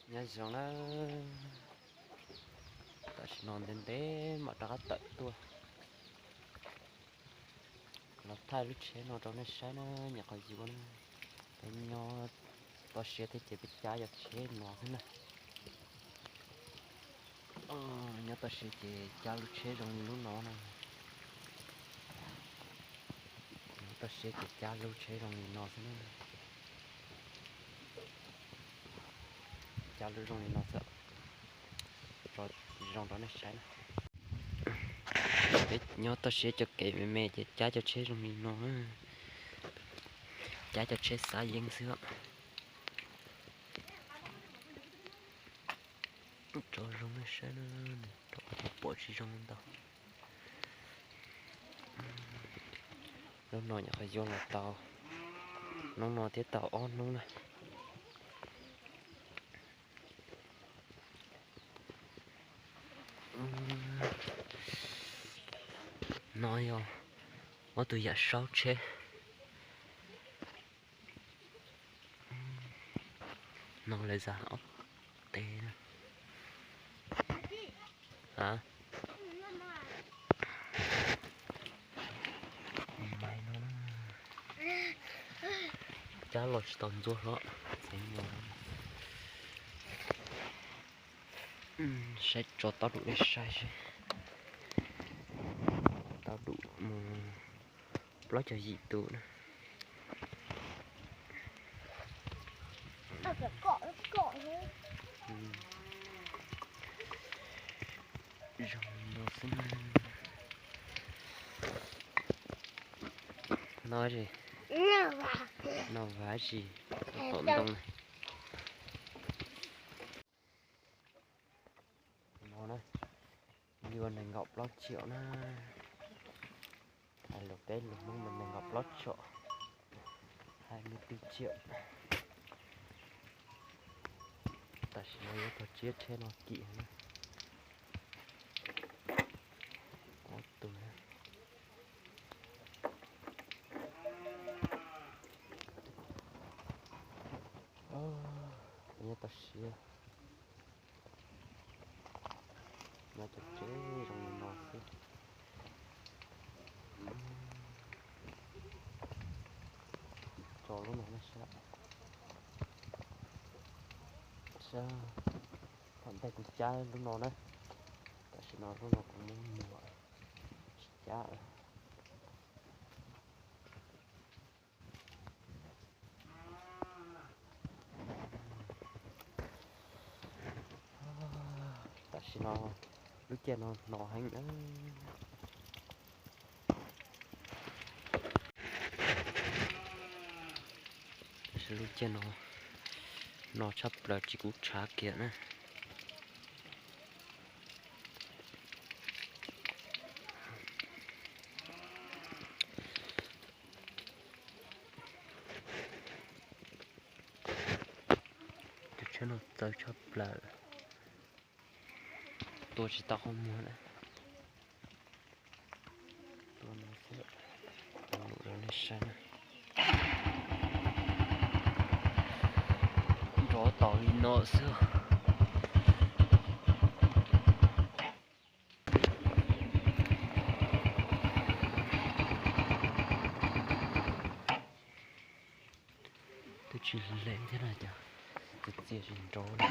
Nyob zoo na, tam sim no ntev ntev mam rov qab tawm tuaj los thaij lub tsheb no rau nej saib na, nyuam qhuav yuav na. Peb nyob toj siab thiab ces peb cab cov tsheb no xwb na. Nyob toj siab ces cab lub tsheb zoo li lub no na. Nyob toj siab ces cab lub tsheb zoo li no xwb na. Cab lub zoo li no xwb, tso zoo rau nej saib na. Peb nyob toj siab cov kev me me ces cab cov tsheb zoo li no, cab cov tsheb xav yeeb xwb. Tso zoo nej saib na, rau qhov tsis pom tsis zoo ntau. Hnub no nyuam qhuav yuav los tau, hnub no thiab tau ob hnub na. No yog ob tug yam saub tsheb. No lawv zas ob teg na. Cab los tsis tau ntxuav hlo, txeev no. Saib tso tau dum nej saib seb. Tau dum mus plaub caug yim tus na. Zoo li no xwb na. No, no vav zis tom ntoo na. No na, yuav nees nkaum plaub triệu na. Hais lus peb lus Hmoob mas nees nkaum plaub triệu, hai mươi tư triệu. Tam sim no yuav tau tsiab tsheb no kim na. Ob tug na. Nyob toj siab, nyob toj siab zoo li no xwb. Tso lub no na sab, sab tom ntej kuv cab lub no na. Tam sim no lub no kuv muab muag tsis cab lawm. Tam sim no lub caij no no heev na. Tam sim lub caij no no tshaj plaws tsis kub tshav kiag na. Tus tsheb no txawv tshaj plaws, tua tsis tau qhov muag na. Tua no xwb, tua lus rau nej saib na. Nrov tau li no xwb. Twb tsis lees thiab na, cas txias txias tsis nrov li.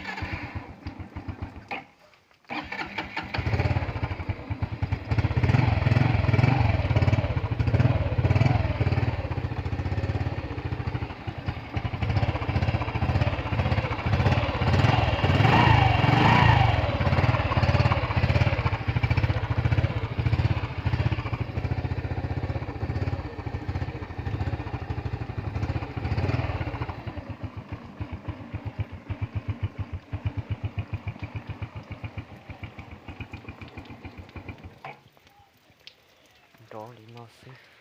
Nrov li no xwb.